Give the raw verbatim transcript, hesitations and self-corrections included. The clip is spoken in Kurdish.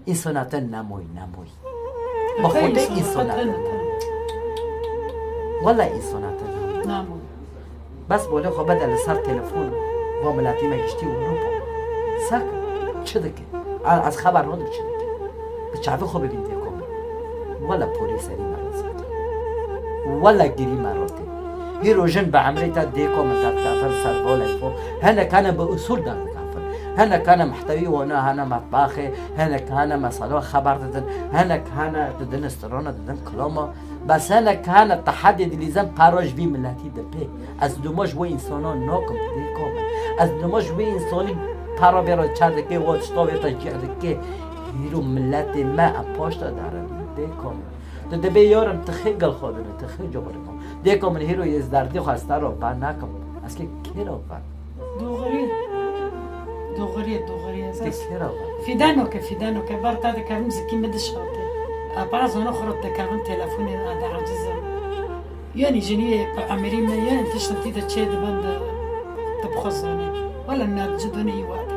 Însona te nemoy, nemoy. Bi Xwedê însona te nemoy. Wela însona te nemoy. Bes bolê xwe bede li ser telefon, va miletî me giştî û nûpo. Sak, çi dike? A- Ez xeber nadim çi dike. Bi çavê xwe bibîn dê kom. Wela polî serî me rêzek. Wela girî me rotê. Hîro jin bi emrê te dê kom derdikefin ser voleyfo. Hinek hene bi usûl derdikefin. Hinek hene mehtewî wana hene metbaxê. Hinek hene mesela xeber didin. Hinek hene didin strona, didin kiloma. Bes hinek hene tehedê dilîzin para ji vî miletî dipê. Ez dûma ji bo însana nakim, dê kom. Ez dûma ji wî însanî para vê re çer dike, we tişta vê te cih dike. Hîro miletê me em paş de derin, dê kom. Tu dibê yarim, tu xê gel xwe dibê, tu xê cihorê xwe. Dê kom, hîro ez derdê xwe ez te re ve nakim. Ez kê kê re ve? Doğru. Doğru, doğru. Kê kê re ve? Fidano ke, fidano ke, bar ta dikevim zikî min dişxate. A, bazana xwe re dikevim telefonê, a, de acizim. Yani jinî bi emirî me, yani tiştin tî de çê dibin de, tu bi xwe zanî. Wela ne, ci dunê wî wext